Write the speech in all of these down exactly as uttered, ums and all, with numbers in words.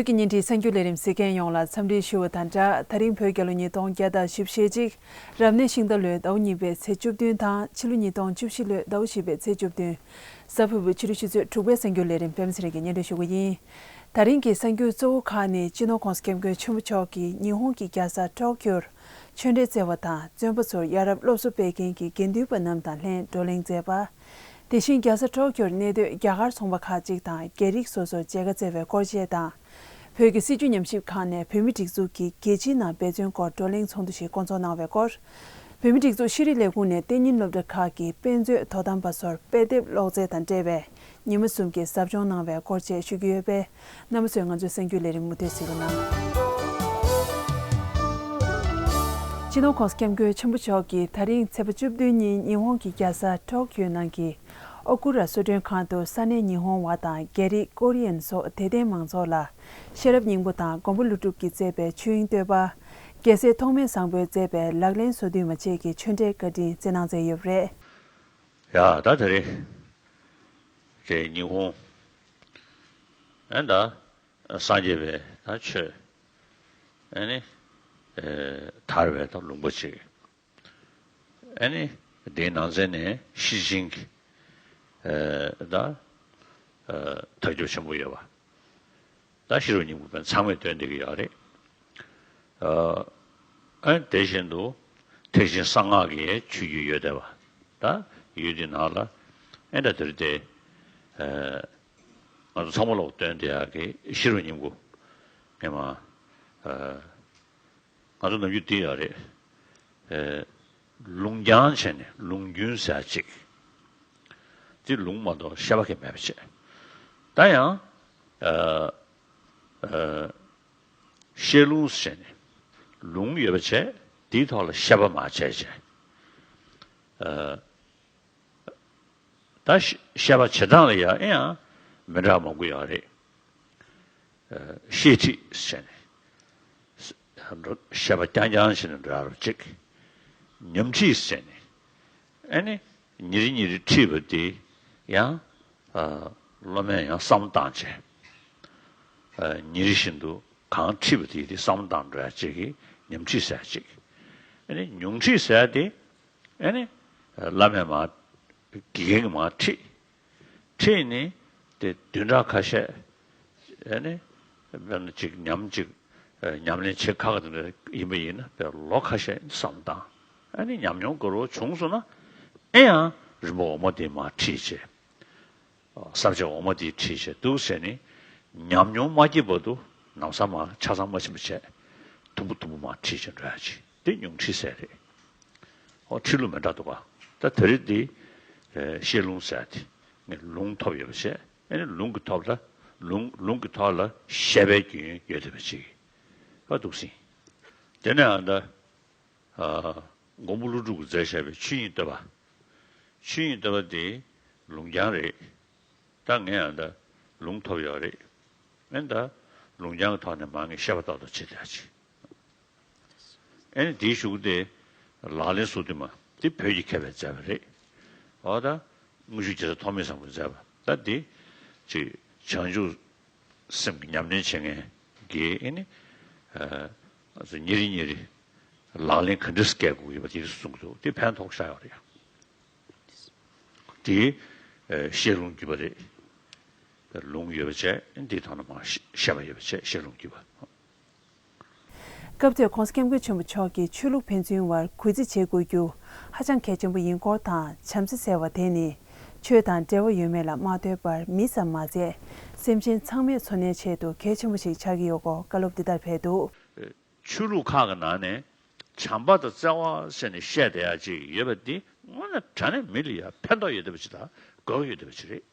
གི་ཉིན་རེའི་གསར་འགྱུར་ལས་རིམ་གཟིགས་མཁན་ཡོངས་ལ་འཚམས་འདྲི་ཞུ་བ་དང་སྦྲགས། ད་རིང་བོད་རྒྱལ་ལོ་ཉིས་སྟོང་བརྒྱ་དང་བཞི་བཅུ་ཞེ་གཅིག་རབ་གནས་ཤིང་རྟ་ལོའི་ཟླ་བ་གཉིས་པའི་ཚེས་བཅུ་བདུན་དང་ཕྱི་ལོ་ཉིས་སྟོང་བཅུ་བཞི་ལོའི་ཟླ་བ་བཞི་པའི་ཚེས་བཅུ་བདུན། གཟའ་ཕུར་བུ་ཕྱི་དྲོ་ཆུ་ཚོད་དྲུག་པའི་གསར་འགྱུར་ལས་རིམ་པད་མ་ཚེ་རིང་གིས་སྙན་སྒྲོན་ཞུ་གི་ཡིན། ད་རིང་གི་གསར་འགྱུར་གཙོ་བོ་ཁག་ནི་སྤྱི་ནོར་༸གོང་ས་༸སྐྱབས་མགོན་ཆེན་པོ་མཆོག་གིས་ཉི་ཧོང་གི་རྒྱལ་ས་ཊོ་ཀྱོར་ཆོས་འབྲེལ་བསྩལ་བ་དང་། བཙོན་པ་ཚོར་ཡ་རབས་སློབ་གསོ་སྤེལ་མཁན་གྱི་དགེ་འདུན་པ་རྣམས་དང་ལྷན་བགྲོ་གླེང་མཛད་པ། དེ་བཞིན་རྒྱལ་ས་ཊོ་ཀྱོར་གནས་སྡོད་རྒྱ་གར་ཚོང་པ་ཁག་ཅིག་དང་རྒྱ་རིགས་སོ་སོར་མཇལ་ཁ་བསྩལ་བའི་སྐོར་བཅས་དང་། བོད་ཀྱི་སྲིད་བྱུས་ཉམས་ཞིབ་ཁང་ནས་བོད་མིའི་སྒྲིག་འཛུགས་ཀྱི་རྒྱལ་སྤྱིའི་ནང་འབད་བརྩོན་སྐོར་བགྲོ་གླེང་ཚོགས་འདུ་ཞིག་བསྐོང་ཚོགས་གནང་བའི་སྐོར། བོད་མིའི་སྒྲིག་འཛུགས་ཤེས་རིག་ལས་ཁུངས་ནས་གཏན་ཉིན་སློབ་གྲྭ་ཁག་གི་དཔེ་མཛོད་དོ་དམ་པ་ཚོར་དཔེ་དེབ་ཀློག་རྩལ་དང་འབྲེལ་བའི་ཉིན་མོ་གསུམ་གྱི་ཟབ་སྦྱོང་གནང་བའི་སྐོར་བཅས་ཞུ་རྒྱུ་ཡོད་པས། རྣམ་པ་ཚོས་ང་ཚོའི་གསར་འགྱུར་ལས་རིམ་མུ་མཐུད་གཟིགས་རོགས་གནང་། སྤྱི་ནོར་༸གོང་ས་༸སྐྱབས་མགོན་ཆེན་པོ་མཆོག་གིས་ད་རིང་ཚེས་པ་བཅུ་བདུན་ཉིན་ཉི་ཧོང་གི་རྒྱལ་ས་ཊོ་ཀྱོའི་ནང་གི་ཨོ་ཀུ་ར་གསོལ་མགྲོན་ཁང་དུ་ས་གནས་ཉི་ཧོང་བ་དང་རྒྱ་རིགས། ཀོ་རི་ཡན་སོགས་དད་ལྡན་མང་ཚོགས་ལ་ཤེས་རབ་སྙིང་པོ་དང་མགོན་པོ་ཀླུ་སྒྲུབ་ཀྱིས་མཛད་པའི་ཆོས་དབྱིངས་བསྟོད་པ། རྒྱལ་སྲས་ཐོགས་མེད་བཟང་པོས་མཛད་པའི་ལག་ལེན་སོ་བདུན་མ་བཅས་ཀྱི་ཆོས་འབྲེལ་བཀའ་དྲིན་སྩལ་གནང་མཛད་ཡོད་པ་རེད། ཡ་ད་དེ་རིང་དེ་ཉི་ཧོང་ཨ་ད་སངས་རྒྱས་པའི་ད་ཆོས་ཨ་ནི་ཨེ་དར་བའི་ད་ལུང་པ་ཅིག་ཨ་ནི་དེའི་ནང་ཚན་ནས་ཤེར་ཕྱིན་གྱི་ཨེ་ད་ཨེ་མཐའ་སྐྱོར་ཆེན་པོ་ཡོད་པ། ད་ཤེས་རབ་སྙིང་པོ་པས་ཚང་མས་སྟོན་བསྡད་ཀྱི་ཡོད་རེད། ཨ་ཨ་དེ་བཞིན་དུ་ཐེག་ཆེན་གསང་སྔགས་ཀྱི་ཆོས་བརྒྱུད་ཡོད་བསྡད་པ། ད་ཡུལ་འདི་ནང་ལ་ཨེ་ད་དེ་རིང་དེ་ཨ་ང་ཚོ་ཚང་མ་ལོག་སྟོན་བསྡད་ཡག་གི་ཤེས་རབ་སྙིང་པོ་ངས་མ་ཨ་ང་ཚོ་ནམ་རྒྱུན་འདི་ཡོད་རེད། ཨེ་ལུང་རྐྱང་བྱས་ནས་ལུང་རྒྱུན་ཟེར་ཅིག་དེ་ལུང་མ་གཏོགས་བཤད་པ་གང་མེད་པ་བྱས། ད་ཡང་ཨ་ཨ་བཤད་ལུང་ཟེར་ནས་ལུང་ཡོད་པ་བྱས། དེའི་ཐོག་ལ་བཤད་པ་མ་བྱས་བྱས། ཨ་ད་བཤད་པ་བྱེད་སྟངས་ལ་ཡང་ཨེ་ཡང་མི་འདྲ་མང་པོ་ཡོད་རེད། བཤད་ཁྲིད་ཟེར་ནས་བཤད་པ་རྐྱང་རྐྱང་བྱས་ནས་འགྲོ་ཡག་རོ་གཅིག་ཉམས་ཁྲིད་ཟེར་ནས་ཨ་ནི་ཉིན་རེ་ཉིན་རེ་ཁྲིད་པ་དེ་ཡང་སློབ་མས་ཡང་བསམ་བློ་བཏང་བྱས་ཉིན་རེ་བཞིན་དུ་གང་ཁྲིད་པ་དེ་དེ་བསམ་བློ་བཏང་འགྲོ་ཡག་ཅིག་གིས་ཉམས་ཁྲིད་ཟེར་ཅིག་ཨ་ནི་ཉུང་ཁྲིད་ཟེར་དེ་ཨ་ནི་བླ་མས་མར་དགེ་རྒན་གྱིས་མར་ཁྲིད། ཁྲིད་ནས་དེ་བདུན་ཕྲག་ཁ་ཤས་ཨ་ནི་དཔེར་ན་ཅིག་ཉམས་ཅིག་ཉམས་ལེན་བྱེད་ཁག་དེ་འདྲ་ཡིན་པ་ཡིན་ན་དཔེར་ལོ་ཁ་ཤས་བསམ་བཏང་། ཨ་ནི་ཉམས་མྱོང་དགའ་རབ་བྱུང་སོང་ན་ཨེ་ཡང་རིམ་པ་འོག་མ་དེ་མར་ཁྲིད་བྱས། ས་བཅད་འོག་མ་དེ་ཁྲིད་བྱས་འདུག་ཟེར་ནས་ཉམས་མྱོང་མ་སྐྱེས་བར་དུ་ལམ་སང་མར་ཆ་ཚང་མ་ཕྱིན་པ་བྱས། དུམ་བུ་དུམ་བུ་མར་ཁྲིད་བྱས་འགྲོ་ཡག་ཅིག་དེ་ཉུང་ཁྲིད་ཟེར་རེད། ཨོ་ཁྲིད་ལུགས་མི་འདྲ་འདུག་ག་ད་དེ་རིང་འདི་བཤད་ལུང་ཟེར་དེ་ངས་ལུང་ཐོབ་ཡོད་པ་བྱས། ཨ་ནི་ལུང་གི་ཐོག་ལ་ལུང་ལུང་གི་ཐོག་ལ་བཤད་པའི་རྒྱུན་ཡོད་བསྡད་པ་ཅིག་ཨ་འདུག་ཟིན། དེ་ནས་ཨ་ད་མགོན་པོ་ཀླུ་སྒྲུབ་ཀྱིས་མཛད་བཞག་པའི་ཆོས་དབྱིངས་བསྟོད་པ། ཆོས་དབྱིངས་བསྟོད་པ་དེ་ལུང་རྐྱང་རེད། ད་ངས་ཨ་ད་ལུང་ཐོབ་ཡོད་རེད། ཨེ་ད་ལུང་རྐྱང་གི་ཐོག་ནས་མར་ངས་བཤད་པ་ཏག་ཏག་བྱེད་བསྡད་ཅིག་ཨེ་ནི་དེའི་གཞུག་དེ་ལག་ལེན་སོ་བདུན་མ་དེ་བོད་ཀྱི་མཁས་པས་མཛད་པ་རེད། འོ་ད་དངུལ་ཆུ་རྒྱལ་མཚན་ཐོགས་མེད་བཟང་པོས་མཛད་པ། ད་དེ་ཅིག་བྱང་ཆུབ་སེམས་ཀྱི་ཉམས་ལེན་བྱེད་མཁན་གྱིས་ཨེ་ནི་ཨ་ཉིན་རེ་ཉིན་རེ་ལག་ལེན་ག་འདྲ་སྐྱེལ་དགོས་ཡོད་པ་དེ་གསུང་གི་འདུག་དེ་ཕན་ཐོགས་ཤག་ཡོད་རེད་ཡ། དེ་ཨ་བཤད་ལུང་བརྒྱུད་པ་རེད། ལུང་ཡོད་པ་བྱས། འདི་ཐོག་ནས་མར་བཤད་པ་ཡོད་པ་བྱས། བཤད་ལུང་བརྒྱུད་པ། སྐབས་དེར་༸གོང་ས་༸སྐྱབས་མགོན་ཆེན་པོ་མཆོག་གིས་ཆོས་ལུགས་ཕན་ཚུན་བར་གུས་བརྩི་བྱེད་དགོས་རྒྱུ་ཧ་ཅང་གལ་ཆེན་པོ་ཡིན་སྐོར་དང་། བྱམས་བརྩེ་ཟེར་བ་དེ་ནི་ཆོས་དང་འབྲེལ་བ་ཡོད་མེད་ལ་མ་ལྟོས་པར་མི་ཙམ་མ་ཟད་སེམས་ཅན་ཚང་མའི་འཚོ་གནས་ཆེད་དུ་གལ་ཆེན་པོ་ཞིག་ཆགས་ཀྱི་ཡོད་སྐོར་བཀའ་སློབ་འདི་ལྟར་སྤེལ་འདུག་ཆོས་ལུགས་ཁག་གི་ནང་ནས་བྱམས་པ་དང་བརྩེ་བ་ཟེར་ནས་བཤད་བསྡད་ཡག་ཅིག་ཡོད་པ་འདི་དངོས་གནས་དྲང་གནས་མི་ལ་ཡང་ཕན་ཐོགས་ཡོད་བསྡད་པ་ཅིག་དང་དགོས་ཡོད་བསྡད་པ་ཅིག་རེད།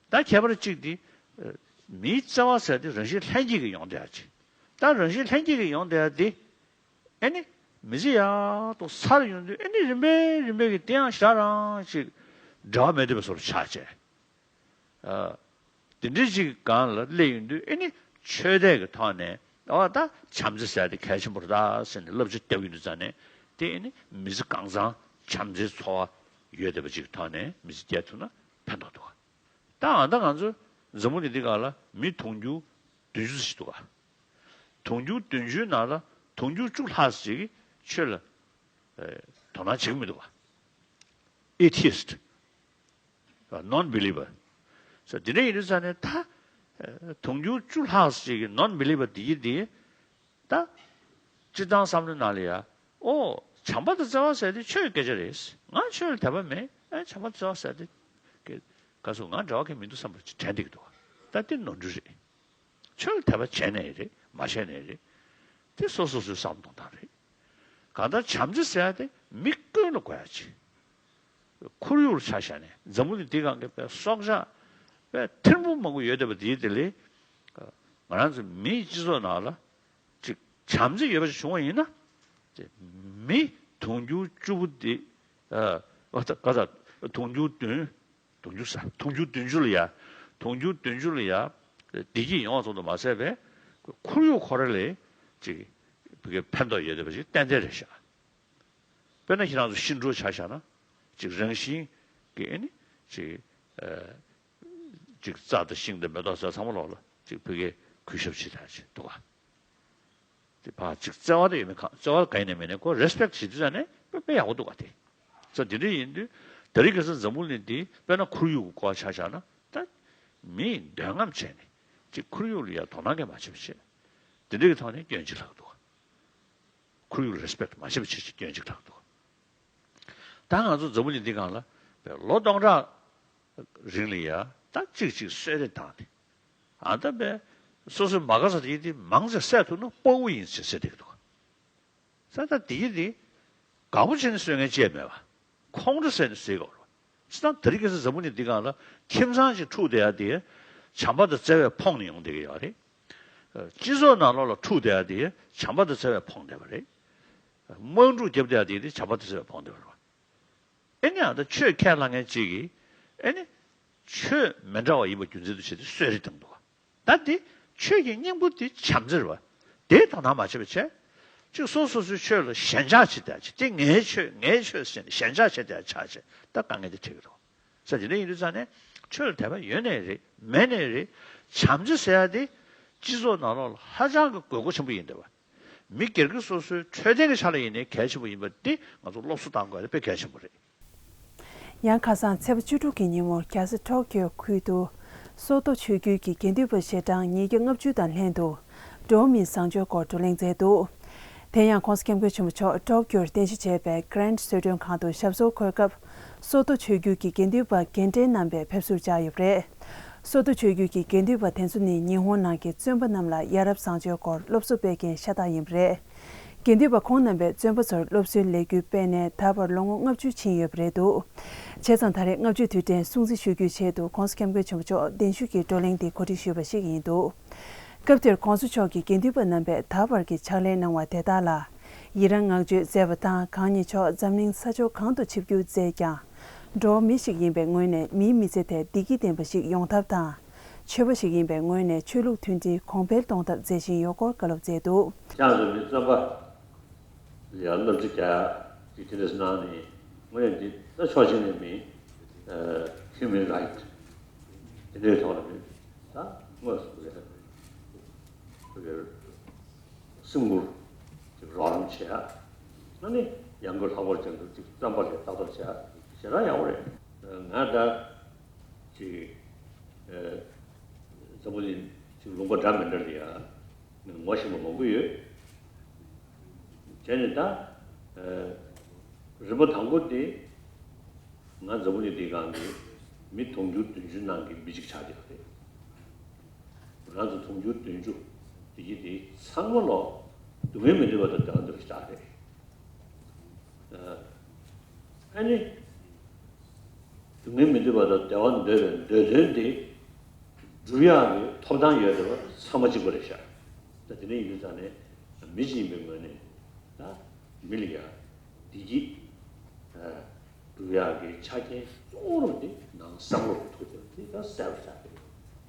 ད་ཁྱད་པར་གཅིག་དེ་མིའི་བརྩེ་བ་ཟེར་དེ་རང་བཞིན་ལྷན་སྐྱེས་ཀྱིས་ཡོང་བསྡད་ཡག་ཅིག་ད་རང་བཞིན་ལྷན་སྐྱེས་ཀྱིས་ཡོང་བསྡད་ཡག་དེ་ཨེ་ནི་མི་ཚེ་ཡག་ཏུ་ཚར་ཡོང་དུས་ཨེ་ནི་རིམ་པས་རིམ་པས་ཀྱི་དེ་ཡང་ཞེ་དྲག་རང་ཅིག་འབྲེལ་བ་མེད་བསྡད་པ་བཟོ་འདྲ་ཆགས་བྱས། ཨ། དེ་འདྲའི་ཅིག་སྒང་ལ་སླེབས་ཡོང་དུས་ཨེ་ནི་ཆོས་དད་ཀྱི་ཐོག་ནས་ཨ་ད་བྱམས་བརྩེ་ཟེར་དེ་གལ་ཆེན་པོ་རེད་ད་ཟེར་ནས་བསླབ་བྱ་བརྒྱབ་ཡོང་དུས་ཙང་ནས་དེ་ཨེ་ནི་མི་ཚེ་གང་ཚང་བྱམས་བརྩེའི་འཚོ་བ་ཡོད་བསྡད་པ་ཅིག་གི་ཐོག་ནས་མི་ཚེ་སྐྱེལ་ཐུབ་ན་ཕན་ཐོགས་འདུག་ད་ཨ་ད་ང་ཚོ་འཛམ་བུ་གླིང་འདི་སྒང་ལ་མི་མཐོང་རྒྱུ་ བདུན་ཅུ་ཙམ་ཞིག་འདུག་ག། དུང་ཕྱུར་བདུན་ཅུའི་ནང་ལ་དུང་ཕྱུར་བཅུ་ལྷག་ཅིག་གིས་ཆོས་ལ་དོ་སྣང་བྱེད་ཀྱི་མི་འདུག་ག། atheist, non believer. ས་དེ་འདྲ་ཡིན་དུས་ཙང་ནས་ད་དུང་ཕྱུར་བཅུ་ལྷག་ཅིག་གིས་non believer དེ་གི་དེ། ད། སྤྱིར་བཏང་བསམ་བློའི་ནང་ལ་ཡ། ཨོ། བྱམས་པ་དང་བརྩེ་བ་ཟེར་དེ་ཆོས་སྐད་ཆ་རེད། ང་ཆོས་ལ་དད་པ་མེད། ཨ། བྱམས་པ་བརྩེ་བ་ཟེར་དེ། ག་སོ་ང་འབྲེལ་བ་གང་མི་འདུག་བསམ་པ་ཅིག་དྲན་བསྡད་ཀྱི་འདུག་ད་དེ་ནོར་འཁྲུལ་རེད། ཆོས་ལ་དད་པ་བྱས་ནའི་རེད། མ་བྱས་ནའི་རེད། དེ་སོ་སོ་སོའི་བསམ་གཏོང་སྟངས་རེད། གང་ལྟར་བྱམས་བརྩེ་ཟེར་ཡ་དེ་མི་ཀུན་ལ་དགོས་ཡ་ཅིག་ཁོར་ཡུག་ལ་ཆ་བཞག་ནས་འཛམ་བུ་གླིང་འདི་སྒང་གི་དཔེ་སྲོག་ཆགས་དཔེ་ཐེར་འབུམ་མང་པོ་ཡོད་བསྡད་པ་དེའི་དེ་ལས། ང་རང་ཚོ་མིའི་སྤྱི་ཚོགས་ནང་ལ་ཅིག་བྱམས་བརྩེ་ཡོད་པ་ཞིག་བྱུང་བ་ཡིན་ན། དེ་མི་དུང་ཕྱུར་བཅུ་པོ་དེ། ཨ། ཨ། ད་ག་ད་དུང་ཕྱུར་བདུན། དུང་ཕྱུར་ས། དུང་ཕྱུར་བདུན་ཅུ་ལ་ཡ། དུང་ཕྱུར་བདུན་ཅུ་ལ་ཡ། བདེ་སྐྱིད་ཡོང་བ་ཙམ་དུ་མ་ཟད་པའི་ཁོར་ཡུག་ཁོ་རང་ལ་ཅིག་ཕན་ཐོགས་ཡོད་བསྡད་པ་ཞིག་ཏན་ཏན་རེད་ཤག་དཔེར་ན་ཁྱེད་རང་ཚོ་ཤིང་འབྲོག་ཆ་བཞག་ན། ཅིག་རང་བཞིན་གྱི་ཨེ་ནི་ཅིག་ཨ། ཅིག་རྩྭ་དང་ཤིང་དང་མེ་ཏོག་ཟེར་ཚང་མ་ལོག་ལ་ཅིག་ཕ་གིར་གུས་ཞབས་བྱེད་ཐག་ཆོད་འདུག་ག། དེ་ཕར་ཅིག་བརྩེ་བ་དེ་ཡོད་མེད་གང་། བརྩེ་བ་གང་ཡིན་ནའི་མིན་ནའི་ཁོ་རེ་སི་པེག་བྱེད་དུས་ཙང་ནས་དཔེ་དཔེ་ཡག་པོ་འདུག་ག་དེ། ས་དེ་འདྲ་ཡིན་དུས་དེ་རིང་ཁ་སང་འཛམ་བུ་གླིང་འདི་དཔེར་ན་ཁོར་ཡུག་གི་སྐོར་ཆ་བཞག་ན། ད་མིས་འདོད་རྔམ་བྱས་ནས་ཅིག་ཁོར་ཡུག་ལ་ཡ་དོ་སྣང་གང་མ་བྱེད་པ་བྱས། དེ་འདྲ་གི་ཐོག་ནས་སྐྱོན་ཅིག་ལྷག་འདུག་ག། ཁོར་ཡུག་རེ་སི་པེག་མ་བྱེད་པ་བྱས་ཅིག་སྐྱོན་ཅིག་ལྷག་འདུག་ག། ད་ང་ཚོ་འཛམ་བུ་གླིང་འདི་སྒང་ལ་ལོ་སྟོང་ཕྲག་རིང་ལ་ཡ་ད་གཅིག་གཅིག་གསོད་རེས་བཏང་ནས། ཨ། ད་པས་སོ་སོའི་མ་དགའ་ས་དེ་དེ་མང་ཆེ་བསད་ཐུབ་ན་དཔའ་བོ་ཡིན་ཟེར་ཟེར་བསྡད་ཀྱི་འདུག་ག། ས་ད་དེ་གི་དེ་དགའ་པོ་བྱས་ནས་གསོད་མཁན་ཅིག་མེད་པ། ཁོང་ཁྲོ་ཟ་ནས་གསོད་ཀྱི་ཡོད་རེད། སྤྱིར་བཏང་དེ་རིང་ཁ་སང་འཛམ་བུ་གླིང་འདི་སྒང་ལ་ཁྱིམ་ཚང་ཞིག་འཁྲུག་བསྡད་ཡ་དེ་བྱམས་པ་དང་བརྩེ་བས་ཕོངས་ནས་ཡོང་བསྡད་ཀྱི་ཡོད་རེད། སྤྱི་ཚོགས་ནང་ལོགས་ལ་འཁྲུག་བསྡད་ཡ་དེ་བྱམས་པ་དང་བརྩེ་བས་ཕོངས་བསྡད་པ་རེད། དམག་འཁྲུག་བརྒྱབ་བསྡད་ཡ་དེ་དེ་བྱམས་པ་དང་བརྩེ་བས་ཕོངས་བསྡད་པ་རེད། ཨེ་ནི་ཨ། ད་ཆོས་ཁས་བླངས་མཁན་གཅིག་གིས་ཨེ་ནི་ཆོས་མི་འདྲ་བ་ཡིན་པ་རྒྱུ་མཚན་དུ་བྱས་ཏེ་གསོད་རེས་བཏང་འདུག་ག། ད་དེ་ཆོས་ཀྱི་སྙིང་པོ་དེ་བྱམས་བརྩེ་རེད་པ། དེའི་དོ་སྣང་མ་བྱས་པ་བྱས། གཅིག་སོ་སོ་སོའི་ཆོས་ལ་ཞེན་ཆགས་བྱེད་བསྡད་ཅིག་དེ་ངའི་ཆོས་ངའི་ཆོས་ཟེར་ནས་ཞེན་ཆགས་བྱེད་བསྡད་ཆགས་བྱས། ད་དཀའ་ངལ་དེ་འཕྲད་ཀྱི་འདུག། ས་དེ་འདྲ་ཡིན་དུས་ཙང་ནས་ཆོས་ལ་དད་པ་ཡོད་ནའི་རེད། མེད་ནའི་རེད། བྱམས་བརྩེ་ཟེར་ཡ་དེ་སྤྱི་ཚོགས་ནང་ལོགས་ལ་ཧ་ཅང་གི་དགོས་མཁོ་ཆེན་པོ་ཡིན་བསྡད་པ། མི་སྒེར་གྱི་སོ་སོའི་འཕྲོད་བསྟེན་གྱི་ཆ་ལ་ཡིན་ནའི་གལ་ཆེན་པོ་ཡིན་པ་འདི་ང་ཚོ་སློབ་གསོ་གཏང་དགོས་ཡ་དེ་དཔེ་གལ་ཆེན་པོ་རེད། ཡང་ཁ་སང་ཚེས་པ་བཅུ་དྲུག་གི་ཉིན་མོར་རྒྱལ་ས་ཊོ་ཀྱོ་ཁུལ་དུ་སོ་ཏོ་ཆོས་བརྒྱུད་ཀྱི་དགེ་འདུན་པ་ཞལ་གྲངས་ཉིས་བརྒྱ་ལྔ་བཅུ་དང་ལྷན་དུ་འགྲོ་བ་མིའི་བཟང་སྤྱོད་སྐོར་བགྲོ་གླེང་མཛད་འདུག། དེ་ཡང་༸གོང་ས་༸སྐྱབས་མགོན་ཆེན་པོ་མཆོག་ཊོ་ཀྱོར་རྟེན་གཞི་བྱས་པའི་གྷ་རན་ཌི་གསོལ་མགྲོན་ཁང་དུ་ཞབས་སོར་འཁོད་སྐབས། སོ་ཏོ་ཆོས་བརྒྱུད་ཀྱི་དགེ་འདུན་པ་རྒན་གྲས་རྣམ་པས་ཕེབས་བསུར་བཅར་ཡོད་པ་རེད། སོ་ཏོ་ཆོས་བརྒྱུད་ཀྱི་དགེ་འདུན་པ་དེ་ཚོ་ནི་ཉི་ཧོང་ནང་གི་བཙོན་པ་རྣམས་ལ་ཡ་རབས་བཟང་སྤྱོད་སྐོར་སློབ་གསོ་སྤེལ་མཁན་ཤ་སྟག་ཡིན་པ་རེད། དགེ་འདུན་པ་ཁོང་རྣམ་པས་བཙོན་པ་ཚོར་སློབ་གསོའི་ལས་འགུལ་སྤེལ་ནས་ད་བར་ལོ་ངོ་ལྔ་བཅུ་ཕྱིན་ཡོད་པ་རེད་འདུག། བྱས་ཙང་ད་རེས་ལྔ་བཅུའི་དུས་དྲན་སྲུང་བརྩི་ཞུ་རྒྱུའི་ཆེད་དུ་༸གོང་ས་༸སྐྱབས་མགོན་ཆེན་པོ་མཆོག་གདན་ཞུ་གི་བགྲོ་གླེང་འདི་གོ་སྒྲིག་ཞུས་པ་ཞིག་ཡིན་འདུག། སྐབས་དེར་༸གོང་ས་མཆོག་གིས་དགེ་འདུན་པ་རྣམ་པས་ད་བར་གྱི་ཕྱག་ལས་གནང་བ་དེ་དག་ལ་ཡི་རང་བསྔགས་བརྗོད་མཛད་པ་དང་། གང་ཉིད་མཆོག་འཛམ་གླིང་ས་ཕྱོགས་གང་དུ་ཆིབས་བསྒྱུར་མཛད་ཀྱང་། འགྲོ་བ་མི་ཞིག་ཡིན་པའི་ངོས་ནས་མིའི་མི་ཚེ་དེ་བདེ་སྐྱིད་ལྡན་པ་ཞིག་ཡོང་ཐབས་དང་། ཆོས་པ་ཞིག་ཡིན་པའི་ངོས་ནས་ཆོས་ལུགས་མཐུན་སྒྲིལ་གོང་འཕེལ་གཏོང་ཐབས་མཛད་བཞིན་ཡོད་སྐོར་བཀའ་སློབ་མཛད་འདུག། ཅང་ཙེ་མིན་བཙོན་པ་ལ་ཡང་སློབ་ཁྲིད་རྒྱག་ཡག་གི་དེ་འདྲ་གནང་ནས། དངོས་གནས་འདི་ད་ཕྱོགས་གཅིག་ནས་མིན། ཨ། ཧིའུ་མན་རའིཊ་དེ་འདྲའི་ཐོག་ལ་མིན། ད་དངོས་སུ་རེད། སེམས་ཁུར་ཅིག་རོགས་རམ་བྱེད་ཡ། ཨ་ནི་ཡང་སྒོས་ལྷག་པར་ཅན་དུ་ཅིག་བཙོན་པ་ལ་ལྟ་རྟོག་བྱེད་ཡ་ཞེ་དྲག་ཡག་པོ་རེད། ང་ད་ཅིག་ཨ། འཛམ་བུ་གླིང་ཅིག་ལུང་པ་འདྲ་མི་འདྲ་ལ་ཡ་ངོ་ཤེས་པ་མང་པོ་ཡོད། བྱས་ནས་ད་ཨ། རིམ་པ་དང་པོ་དེ་ང་འཛམ་བུ་གླིང་འདིའི་སྒང་གི་མི་དུང་ཕྱུར་བདུན་ཅུ་ནང་གི་མི་གཅིག་ཆགས་བསྡད་པ་རེད། ང་ཚོ་དུང་ཕྱུར་བདུན་ཅུ་དེ་གི་དེ་ཚང་མ་ལོ་སྡུག་བསྔལ་མི་འདོད་པ་དང་བདེ་བ་འདོད་པ་ཞིག་རེད། ཨ་ནི་སྡུག་བསྔལ་མི་འདོད་པ་དང་བདེ་བ་འདོད་པའི་འདོད་དོན་དེ་སྒྲུབ་ཡག་གི་ཐོབ་ཐང་ཡོད་བསྡད་པ་ཚང་མ་གཅིག་པ་རེད་ཤག། ད་དེ་འདྲ་ཡིན་དུས་ཙང་ནས་མི་གཅིག་ཡིན་པའི་ངོས་ནས་ད་མི་ལ་ཡ་བདེ་སྐྱིད་སྒྲུབ་ཡག་གི་ཆ་རྐྱེན་གཙོ་བོ་དེ་ནང་བསམ་བློ་གི་ཐུགས་དེ་དེ་ད་གསལ་པོ་ཆགས་ཀྱི་རེད།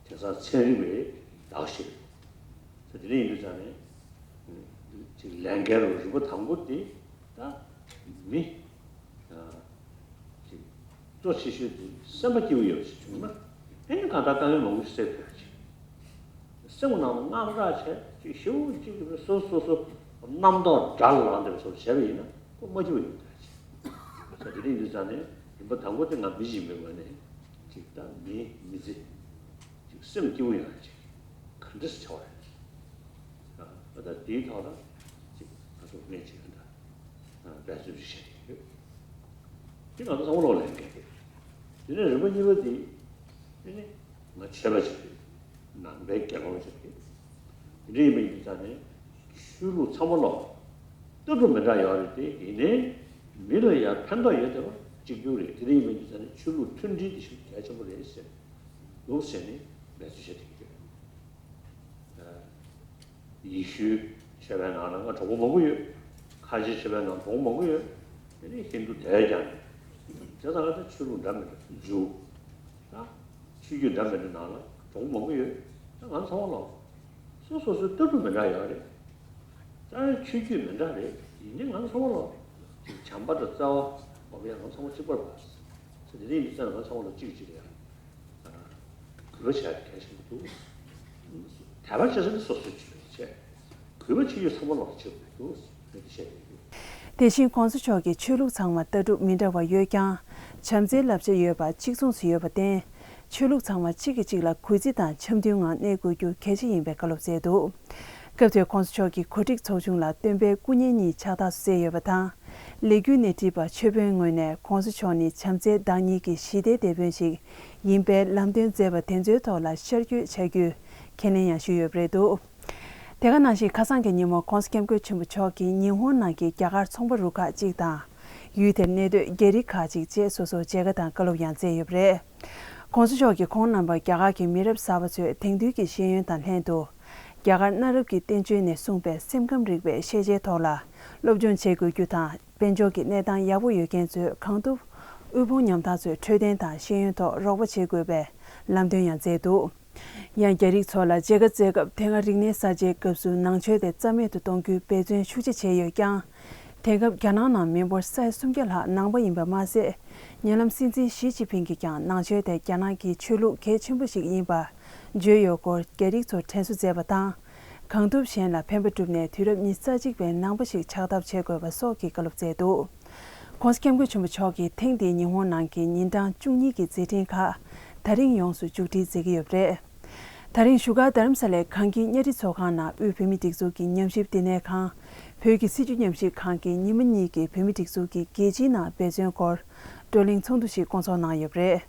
དེང་སང་ཚན་རིག་པས་བདག་ཤེས་རེད། ད་དེ་འདྲ་ཡིན་དུས་ཙང་ནས་ཅིག་ལས་འགན་རུ་རིམ་པ་དང་པོ་དེ་ད་མི་ཅིག་གཙོ་ཆེ་ཤོས་དེ་སེམས་པ་སྐྱིད་པོ་ཡོད་པ་ཞིག་བྱུང་ན། ཨེ་ནི་གང་ལྟར་དཀའ་ངལ་མང་པོ་ཞིག་སེལ་ཐུབ་ཡ་ཅིག་ སེམས་ནང་དངངས་སྐྲག་བྱས་ཅིག་ཞེ་པོ་ཅིག་གི་སོ་སོ་སོ་རྣམ་རྟོག་དགྲར་ལངས་ཏེ་སོ་བྱས་པ་ཡིན་ན་ཁོ་མ་སྐྱིད་པ་ཡོང་གི་རེད། ད་དེ་རིང་འདི་ཙང་ནས་རིམ་པ་དང་པོ་དེ་ང་མི་གཅིག་མིན་པ་ནས་ཅིག་ད་མི་མི་ཚེ་ཅིག་སེམས་སྐྱིད་པོ་ཡོང་ཡ་ཅིག་ག་འདྲ་སེ་བྱ་བ་རེད། ད་ལྟ་དེའི་ཐོག་ལ་ཅིག་ང་ཚོ་སྨན་བྱེད་ཡ་འདྲ་འབད་བརྩོན་ཞིག་བྱས་ཡོད། དེ་ང་ཚོ་ཚང་མ་ལོག་ལེན་གལ་ཆེ། དེ་ནས་རིམ་པ་གཉིས་པ་དེ་དེ་ནི་ང་ཆོས་པ་ཞིག་རེད། ནང་པའི་དགེ་སློང་ཞིག་རེད། དེ་འདྲ་ཡིན་པ་ཡིན་ཙང་ནས་ཆོས་ལུགས་ཚང་མ་ལོག་ལྟ་གྲུབ་མི་འདྲ་ཡོད་རེད་དེ། ཡིན་ནའི་མི་ལ་ཡང་ཕན་ཐོགས་ཡོད་བསྡད་པ་གཅིག་གྱུར་རེད། དེ་འདྲ་ཡིན་པ་ཡིན་ཙང་ནས་ཆོས་ལུགས་མཐུན་སྒྲིལ་དེ་ཞིག་གལ་ཆེན་པོ་རེད་ཟེར་འདུག་ཟེར་ནས་འབད་བརྩོན་བྱས་བསྡད་ཀྱི་ཡོད། ཡེ་ཤུའི་ཆོས་པའི་ནང་ལ་ང་གྲོགས་པོ་མང་པོ་ཡོད། ཁ་ཆེ་ཆོས་པའི་ནང་གྲོགས་པོ་མང་པོ་ཡོད། དེ་ནས་ཧིན་དུ་དེ་ཀྱང་དེ་ཚང་ད་ཆོས་ལུགས་འདྲ་མི་འདྲ་འཇུ། ད་ཆོས་བརྒྱུད་འདྲ་མི་འདྲ་ནང་ལ་གྲོགས་པོ་མང་པོ་ཡོད། ད་ང་ཚང་མ་ལོག་སོ་སོ་སོའི་ལྟ་གྲུབ་མི་འདྲ་ཡོད་རེད། ད་ཆོས་བརྒྱུད་མི་འདྲ་རེད། ཡིན་ནའི་ང་ཚང་མ་ལོག་བྱམས་པ་དང་བརྩེ་བ་འོ་ཡ་ང་ཚང་མ་གཅིག་པ་རེད་པ། ཚེ་འདི་རིང་འདི་ཚོ་ང་ཚང་མ་ལ་གཅིག་གཅིག་རེད། གུས་པ་བྱས་གལ་ཆེན་པོ་འདུག་དད་པ་བྱེད་ས་ནི་སོ་སོའི་ཆོས་ལུགས་བྱས། གུས་པ་བྱེད་རྒྱུ་ཚང་མ་ལོག་བྱེད་དགོས་འདུག་ཟེར་ནས་བཤད་ཡོད། དེ་བཞིན་གོང་ས་མཆོག་གིས་ཆོས་ལུགས་ཚང་མ་ལྟ་གྲུབ་མི་འདྲ་བ་ཡོད་ཀྱང་། བྱམས་བརྩེའི་བསླབ་བྱ་ཡོད་པ་གཅིག་མཚུངས་སུ་ཡོད་པར་བརྟེན། ཆོས་ལུགས་ཚང་མ་གཅིག་གིས་གཅིག་ལ་གུས་བརྩི་དང་འཆམ་མཐུན་ངང་གནས་དགོས་རྒྱུ་གལ་ཆེ་ཡིན་པའི་བཀའ་སློབ་སྩལ་འདུག་སྐབས་དེར་གོང་ས་མཆོག་གིས་གོ་སྒྲིག་ཚོགས་ཆུང་ལ་སྟོན་པའི་སྐུ་བརྙན་གཉིས་ཕྱག་རྟགས་སུ་གསལ་ཡོད་པ་དང་། ལས་འགུལ་སྣེ་ཁྲིད་པ་ཆོས་དཔོན་ངོས་ནས་གོང་ས་མཆོག་ནི་བྱམས་བརྩེའི་བདག་ཉིད་ཀྱི་ཞི་བདེའི་དེད་དཔོན་ཞིག་ཡིན་པའི་ལམ་སྟོན་མཛད་པ་དེ་ཚོའི་ཐོག་ལ་ཤར་བསྐྱོད་བྱ་རྒྱུའི་ཁས་ལེན་ཡང་ཞུས་ཡོད་པ་རེད་འདུག་དེ་ག་ནང་བཞིན་ཁ་སང་གི་ཉིན་མོ་གོང་ས་སྐྱབས་མགོན་ཆེན་པོ་མཆོག་གིས་ཉི་ཧོང་ནང་གི་རྒྱ་གར་ཚོང་པ་རུ་ཁག་ཅིག་དང་། ཡུལ་དེར་གནས་སྡོད་རྒྱ་རིགས་ཁག་ཅིག་བཅས་སོ་སོར་མཇལ་ཁ་དང་བཀའ་སློབ་ཡང་སྩལ་ཡོད་པ་རེད། གོང་ས་མཆོག་གིས་ཁོང་རྣམ་པར་རྒྱ་གར་གྱི་མི་རབས་གསར་པ་ཚོས་དེང་དུས་ཀྱི་ཤེས་ཡོན་དང་ལྷན་དུ། རྒྱ་གར་གནའ་རབས་ཀྱི་བསྟན་བཅོས་ནས་གསུངས་པའི་སེམས་ཁམས་རིག་པའི་ཤེས་བྱའི་ཐོག་ལ་སློབ་སྦྱོང་བྱེད་དགོས་རྒྱུ་དང་། དཔལ་འབྱོར་གྱི་གནས་སྟངས་ཡག་པོ་ཡོད་མཁན་ཚོས་གང་ཐུབ་དབུལ་ཕོངས་ཉམ་ཐག་ཚོའི་འཕྲོད་བསྟེན་དང་ཤེས་ཡོན་ཐོག་རོགས་པ་བྱེད་དགོས་པའི་ལམ་སྟོན་ཡང་མཛད་འདུག་ཡང་རྒྱ་རིགས་ཚོ་ལ་མཇལ་ཁ་བསྩལ་སྐབས་དེ་སྔ་རིག་གནས་གསར་བརྗེའི་སྐབས་སུ་ནང་ཆོས་དེ་རྩ་མེད་དུ་གཏོང་རྒྱུའི་འབད་བརྩོན་ཤུགས་ཆེ་བྱས་ཡོད་ཀྱང་། དེང་སྐབས་རྒྱ་ནག་ནང་མི་འབོར་ས་ཡ་སུམ་བརྒྱ་ལྷག་ནང་པ་ཡིན་པ་མ་ཟད། ཉེ་ལམ་སྲིད་འཛིན་ཞི་ཅིན་ཕིང་གིས་ཀྱང་ནང་ཆོས་དེ་རྒྱ་ནག་གི་ཆོས་ལུགས་གལ་ཆེན་པོ་ཞིག་ཡིན་པ་བརྗོད་ཡོད་སྐོར་རྒྱ་རིགས་ཚོར་དྲན་གསོ་མཛད་པ་དང་། གང་ཐུབ་གཞན་ལ་ཕན་པ་བསྒྲུབས་ནས་དུས་རབས་ཉི་ཤུ་རྩ་གཅིག་པའི་ནང་པ་ཞིག་ཆགས་ཐབས་བྱེད་དགོས་པ་སོགས་ཀྱི་བཀའ་སློབ་སྩལ་འདུག་གོང་ས་སྐྱབས་མགོན་ཆེན་པོ་མཆོག་གིས་ཐེངས་འདིའི་ཉི་ཧོང་ནང་གི་ཉིན་གྲངས་བཅུ་གཉིས་ཀྱི་མཛད་འཕྲིན་ཁག་ད་རིང་ཡོངས་སུ་མཇུག་སྒྲིལ་མཛད་ཀྱི་ཡོད་པ་རེད། ད་རིང་བཞུགས་སྒར་རྡ་རམ་ས་ལའི་གངས་སྐྱིད་གཉའ་ཁྲི་ཚོགས་ཁང་ནང་དབུས་བོད་མིའི་སྒྲིག་འཛུགས་ཀྱི་ཉམས་ཞིབ་བསྟི་གནས་ཁང་། བོད་ཀྱི་སྲིད་བྱུས་ཉམས་ཞིབ་ཁང་གིས་ཉི་མ་གཉིས་ཀྱི་བོད་མིའི་སྒྲིག་འཛུགས་ཀྱི་རྒྱལ་སྤྱིའི་ནང་འབད་བརྩོན་སྐོར་བགྲོ་གླེང་ཚོགས་འདུ་ཞིག་བསྐོང་ཚོགས་གནང་ཡོད་པ་རེད།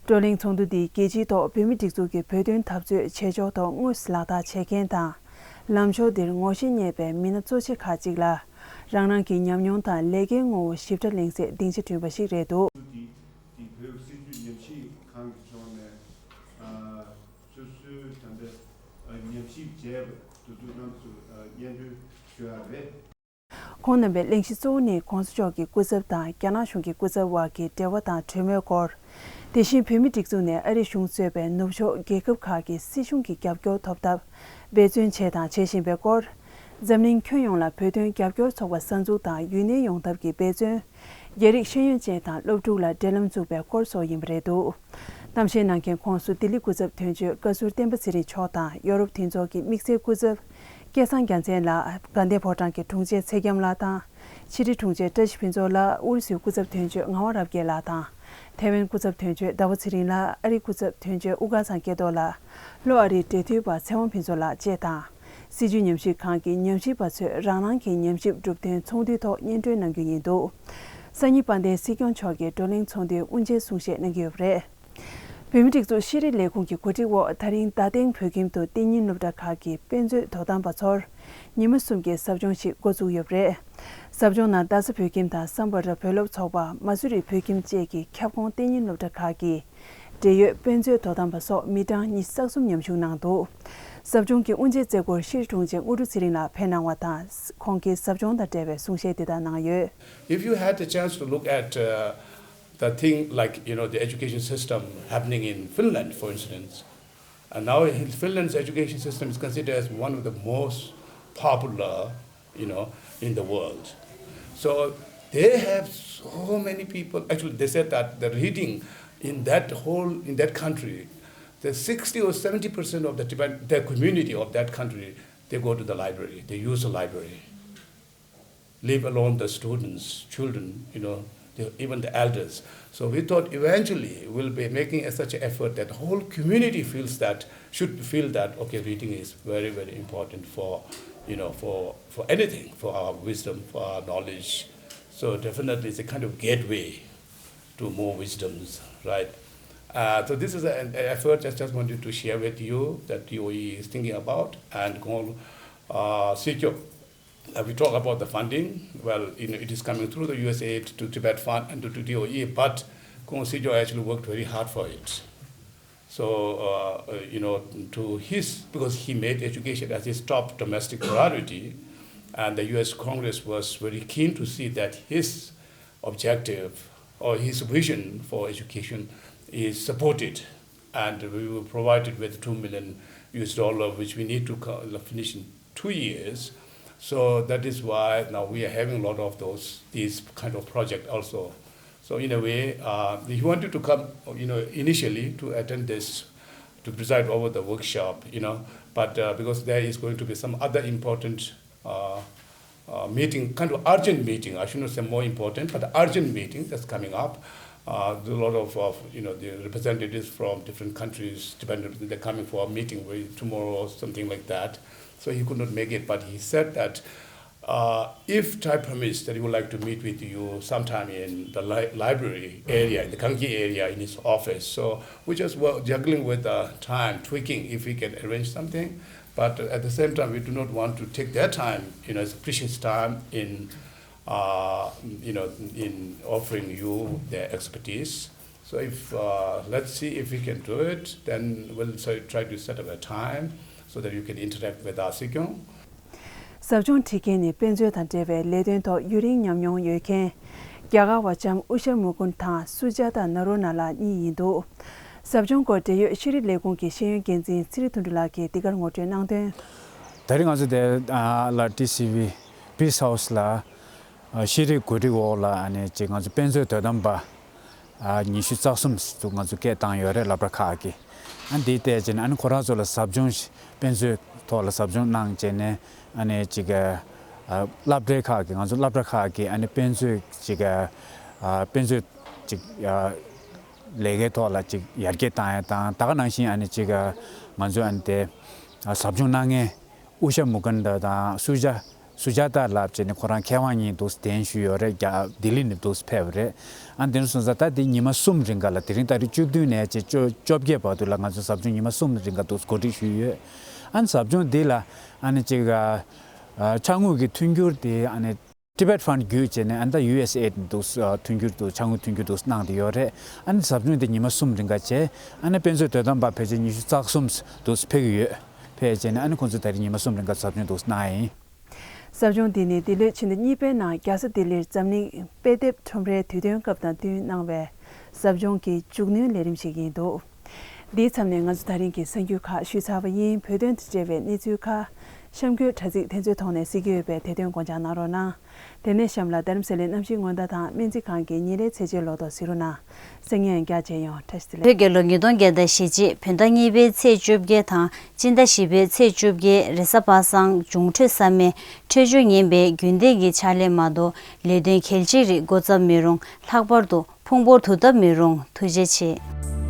བགྲོ་གླེང་ཚོགས་འདུ་འདིས་རྒྱལ་སྤྱིའི་ཐོག་བོད་མིའི་སྒྲིག་འཛུགས་ཀྱི་བོད་དོན་འཐབ་རྩོད་བྱེད་ཕྱོགས་ཐོག་དངོས་སུ་ལག་བསྟར་བྱེད་མཁན་དང་། ལམ་ཕྱོགས་འདིར་ངོ་ཤེས་རྙེད་པའི་མི་སྣ་གཙོ་ཆེ་ཁག་ཅིག་ལ་རང་རང་གི་ཉམས་མྱོང་དང་ལས་ཀའི་ངོ་བོ་ཞིབ་ཕྲ་གླེང་སའི་སྡིངས་ཆ་བསྐྲུན་པ་ཞིག་རེད་འདུག་དེ་བོད་སྲིད་བྱུས་ཉམས་ཞིབ་ཁང་གི་ཕྱོགས་ནས་ཨ་སོ་སོའི་ད་ལྟ་ཨ་ཉམས་ཞིབ་བྱས་པ་དེ་ཚོ་རྣམས་སུ་ཨ་སྙན་སྒྲོན་ཞུ་ཡ་རེད། ཁོང་རྣམ་པས་གླེང་གཞི་གཙོ་བོ་ནི་གོང་ས་མཆོག་གི་སྐུ་ཚབ་དང་རྒྱ་ནག་གཞུང་གི་སྐུ་ཚབ་དབར་གྱི་འབྲེལ་བ་དང་གྲོས་མོལ་སྐོར། དེ་བཞིན་བོད་མིའི་སྒྲིག་འཛུགས་ནས་ཨ་རི་གཞུང་གཙོས་པའི་ནུབ་ཕྱོགས་རྒྱལ་ཁབ་ཁག་གི་སྲིད་གཞུང་གི་རྒྱབ་སྐྱོར་ཐོབ་ཐབས་འབད་བརྩོན་བྱས་དང་བྱེད་བཞིན་པའི་སྐོར། འཛམ་གླིང་ཁྱོན་ཡོངས་ལ་བོད་དོན་རྒྱབ་སྐྱོར་ཚོགས་པ་གསར་འཛུགས་དང་ཡུན་གནས་ཡོང་ཐབས་ཀྱི་འབད་བརྩོན། རྒྱ་རིགས་ཤེས་ཡོན་ཅན་དང་སློབ་ཕྲུག་ལ་འབྲེལ་ལམ་འཛུགས་པའི་སྐོར་སོགས་ཡིན་པ་རེད་འདུག་གཏམ་བཤད་གནང་མཁན་ཁོངས་སུ་ལྡི་ལི་སྐུ་ཚབ་དོན་གཅོད་བཀའ་ཟུར་བསྟན་པ་ཚེ་རིང་མཆོག་དང་ཡོ་རོབ་མཐུན་ཚོགས་ཀྱི་དམིགས་བསལ་སྐུ་ཚབ་སྐལ་བཟང་རྒྱལ་མཚན་ལགས། དགའ་ལྡན་ཕོ་བྲང་གི་དྲུང་ཆེ་ཚེ་རྒྱམ་ལགས་དང་། ཕྱི་དྲིལ་དྲུང་ཆེ་བཀྲ་ཤིས་ཕུན་ཚོགས་ལགས། ཨུ་རུ་སུའི་སྐུ་ཚབ་དོན་གཅོད་ངག་དབང་རབ་རྒྱས་ལགས་དང་། ཐའེ་ཝན་སྐུ་ཚབ་དོན་གཅོད་ཟླ་བ་ཚེ་རིང་ལགས། ཨ་རིའི་སྐུ་ཚབ་དོན་གཅོད་དབུ་དཀར་ཚང་སྐལ་རྡོར་ལགས། ལྷོ་ཨ་རིའི་འབྲེལ་མཐུད་པ་ཚེ་དབང་ཕུན་ཚོགས་ལགས་བཅས་དང་། སྲིད་བྱུས་ཉམས་ཞིབ་ཁང་གི་ཉམས་ཞིབ་པ་ཚོས་རང་རང་གི་ཉམས་ཞིབ་གྲུབ་དོན་ཚོགས་འདུའི་ཐོག་སྙན་སྒྲོན་གནང་རྒྱུ་ཡིན་འདུག་སང་ཉིན་དཔལ་ལྡན་སྲིད་སྐྱོང་མཆོག་གིས་བགྲོ་གླེང་ཚོགས་འདུའི་དབུ་འབྱེད་གསུང་བཤད་གནང་གི་ཡོད་པ་རེད། བོད་མིའི་སྒྲིག་འཛུགས་ཤེས་རིག་ལས་ཁུངས་ཀྱི་གོ་སྒྲིག་འོག་ད་རིང་རྡ་སྟེང་བོད་ཁྱིམ་དུ་གཏན་ཉིན་སློབ་གྲྭ་ཁག་གི་དཔེ་མཛོད་དོ་དམ་པ་ཚོར་ཉི་མ་གསུམ་གྱི་ཟབ་སྦྱོང་ཞིག་འགོ་བཙུགས་ཡོད་པ་རེད། ཟབ་སྦྱོང་ནང་རྡ་ས་བོད་ཁྱིམ་དང་སམ་བྷོ་ཊ་བོད་སློབ་ཚོགས་པ། མ་སུ་རི་བོད་ཁྱིམ་བཅས་ཀྱི་ཁྱབ་ཁོངས་གཏན་ཉིན་སློབ་གྲྭ་ཁག་གི་འབྲེལ་ཡོད་དཔེ་མཛོད་དོ་དམ་པ་སོགས་མི་གྲངས་ཉི་ཤུ་རྩ་གསུམ་མཉམ་ཞུགས་གནང་འདུག་ཟབ་སྦྱོང་གི་དབུ་འབྱེད་མཛད་སྒོར་ཤེས་རིག་དྲུང་ཆེ་དངོས་གྲུབ་ཚེ་རིང་ལགས་ཕེབས་གནང་བ་དང་། ཁོང་གིས་ཟབ་སྦྱོང་དང་འབྲེལ་བའི་གསུང་བཤད་འདི་ལྟར་གནང་ཡོད། If you had the chance to look at uh, the thing like, you know, the education system happening in Finland, for instance, and now Finland's education system is considered as one of the most popular, you know, in the world. So they have so many people. Actually, they said that the reading in that whole, in that country, the sixty or seventy percent of the Tibet, the community of that country, they go to the library, they use the library, leave alone the students, children, you know, the, even the elders. So we thought eventually we'll be making a, such an effort that the whole community feels that, should feel that, okay, reading is very, very important for, you know, for, for anything, for our wisdom, for our knowledge. So definitely it's a kind of gateway to more wisdoms, right? Uh, so this is an effort I just wanted to share with you that D O E is thinking about. And Kong uh, Sikyo, uh, we talk about the funding. Well, you know, it is coming through the U S A I D to Tibet Fund and to, to D O E, but Kong Sikyo actually worked very hard for it. So, uh, uh, you know, to his, because he made education as his top domestic priority, and the U S Congress was very keen to see that his objective or his vision for education is supported. And we were provided with two million U S dollar, which we need to co- finish in two years. So that is why now we are having a lot of those, these kind of project also. So in a way, uh, he wanted to come, you know, initially to attend this, to preside over the workshop, you know, but uh, because there is going to be some other important uh, uh, meeting, kind of urgent meeting, I should not say more important, but urgent meeting that's coming up. Uh, there's a lot of, of, you know, the representatives from different countries, Tibetan representatives, they're coming for a meeting with tomorrow or something like that. So he could not make it, but he said that uh, if time permits, that he would like to meet with you sometime in the li- library area, in the Kanki area, in his office. So we're just wo- juggling with uh, time, tweaking if we can arrange something. But at the same time, we do not want to take their time, you know, it's precious time in, uh, you know, in offering you their expertise. So if uh, let's see if we can do it, then we'll try try to set up a time so that you can interact with our Sikyong. ཟབ་སྦྱོང་ཁྲིད་མཁན་ནི་དཔེ་མཛོད་དང་འབྲེལ་བའི་ལས་དོན་ཐོག་ཡུན་རིང་ཉམས་མྱོང་ཡོད་མཁན། རྒྱ་གར་བ་ལྕམ་ཨུ་ཤ་མུ་ཀུན་དང་སུ་ཇཱ་ཏ་ན་རོ་ན་ལགས་གཉིས་ཡིན་འདུག་ཟབ་སྦྱོང་སྐོར་འབྲེལ་ཡོད་ཤེས་རིག་ལས་ཁུངས་ཀྱི་ཤེས་ཡོན་འགན་འཛིན་ཚེ་རིང་དོན་གྲུབ་ལགས་ཀྱིས་འདི་གར་ངོ་སྤྲོད་གནང་དོན། ད་རེས་ང་ཚོ་དེ་ལ་ཊི་སི་ཝི་Peace House ལ་ཤེས་རིག་གོ་སྒྲིག་འོག་ལ་ཨ་ནི་ཅིག་ང་ཚོ་དཔེ་མཛོད་དོ་དམ་པ་ཉི་ཤུ་རྩ་གསུམ་ཙུག་ང་ཚོ་སྐད་བཏང་ཡོད་རེད། སློབ་གྲྭ་ཁག་གི་ཨ་འདི་བལྟས་བྱས་ནས་ཨ་ནི་ཁོ་རང་ཚོ་ལ་ཟབ་སྦྱོང་ཞིག་དཔེ་མཛོད་ཐོག་ལ་ཟབ་སྦྱོང་གནང་བྱས་ནས་ཨ་ནི་ཅིག་སློབ་གྲྭའི་ཁག་གི་ང་ཚོ་སློབ་གྲྭ་ཁག་གི་ཨ་ནི་དཔེ་མཛོད་ཅིག་དཔེ་མཛོད་ཅིག་ལས་ཀའི་ཐོག་ལ་ཅིག་ཡར་རྒྱས་བཏང་ཡ་དང་ད་ག་ནང་བཞིན་ཨ་ནི་ཅིག་ང་ཚོ་ཨ་ནི་དེ་ཟབ་སྦྱོང་གནང་མཁན་ཨུ་ཤ་མུ་ཀན་ད་དང་སུ་ཇཱ་སུ་ཇཱ་ཏ་ལབ་བྱས་ནས་ཁོ་རང་མཁས་དབང་གཉིས་འདུག་གདན་ཞུས་ཡོད་རེད། རྒྱ་ལྡི་ལི་ནས་འདུག་ཕེབས་རེད། ཨ་འདི་ནས་སོང་ཙང་ད་འདི་ཉི་མ་གསུམ་རིང་ག་ལ་དེ་རིང་ད་རེས་བཅུ་བདུན་ནས་བྱས་བཅོ་བཅོ་བརྒྱད་བར་དུ་ལ་ང་ཚོ་ཟབ་སྦྱོང་ཉི་མ་གསུམ་རིང་ག་འདུག་གོ་སྒྲིག་ཞུས་ཡོད། ཨ་ནི་ཟབ་སྦྱོང་འདི་ལ་ཨ་ནི་ཅིག་ཕྱག་དངུལ་གྱི་མཐུན་འགྱུར་དེ་ཨ་ནི། Tibet Fund བརྒྱུད་བྱས་ནས་ཨ་ནི་ད་ཡུ་ཨེས་ཨེ་ཌི་འདུག་མཐུན་འགྱུར་འདུག་ཕྱག་དངུལ་མཐུན་འགྱུར་འདུག་གནང་བསྡད་ཡོད་རེད། ཨ་ནི་ཟབ་སྦྱོང་དེ་ཉི་མ་གསུམ་རིང་ག་བྱས་ཨ་ནི་དཔེ་མཛོད་དོ་དམ་པ་ཕལ་ཆེར་ཉི་ཤུ་རྩ་གསུམ་འདུག་ཕེབས་ཀྱི་ཡོད། ཕེབས་བྱས་ནས་ཨ་ནི་ཁོང་ཚོ་ད་རེས་ཉི་མ་གསུམ་རིང་ག་ཟབ་སྦྱོང་འདུག་གནང་ཡིན། ཟབ་སྦྱོང་འདི་ནི་འདི་ལོའི་ཕྱི་ཟླ་གཉིས་པའི་ནང་རྒྱལ་ས་ལྡི་ལིར་འཛམ་གླིང་དཔེ་དེབ་ཁྲོམ་རའི་དུས་སྟོན་སྐབས་དང་བསྟུན་གནང་བའི་ཟབ་སྦྱོང་གི་མཇུག་སྣོན་ལས་རིམ་ཞིག་ཡིན་འདུག་འདིའི་མཚམས་ནས་ང་ཚོ་ད་རིང་གི་གསར་འགྱུར་ཁག་ཞུས་ཚར་བ་ཡིན། བོད་དོན་དང་འབྲེལ་བའི་གནས་ཚུལ་ཁག་གཤམ་འཁོད་དྲ་ཚིགས་དེ་ཚོའི་ཐོག་ནས་གཟིགས་ཀྱི་ཡོད་པས་དེ་དོན་དགོངས་འཇགས་གནང་རོགས་གནང་། དེ་ནས་གཤམ་ལ་རྡ་རམ་ས་ལའི་གནམ་གཤིས་སྔོན་བརྡ་དང་སྨན་རྩིས་ཁང་གི་ཉིན་རེའི་ཚེས་བཅད་ལོ་ཐོ་གཟིགས་རོགས་གནང་། གསན་མཁན་རྒྱ་ཆེ་ཡོང་བཀྲ་ཤིས་བདེ་ལེགས། བོད་རྒྱལ་ལོ་ཉིས་སྟོང་བརྒྱ་དང་ཞེ་གཅིག་བོད་ཟླ་གཉིས་པའི་ཚེས་བཅོ་བརྒྱད་དང་སྤྱི་ཟླ་བཞི་པའི་ཚེས་བཅོ་བརྒྱད་རེས་གཟའ་པ་སངས་འབྱུང་འཕྲོད་ས་མེད་འཕྲོད་སྦྱོར་ངན་པའི་རྒྱུན་ལྡན་གྱི་ཕྱག་ལས་མ་གཏོགས་ལས་དོན་གལ་ཆེ་རིགས་འགོ་བརྩམ་མི་རུང་། ལྷག་པར་དུ་ཕུང་པོར་དུ་བཏབ་མི་རུང་། ཐུགས་རྗེ་ཆེ།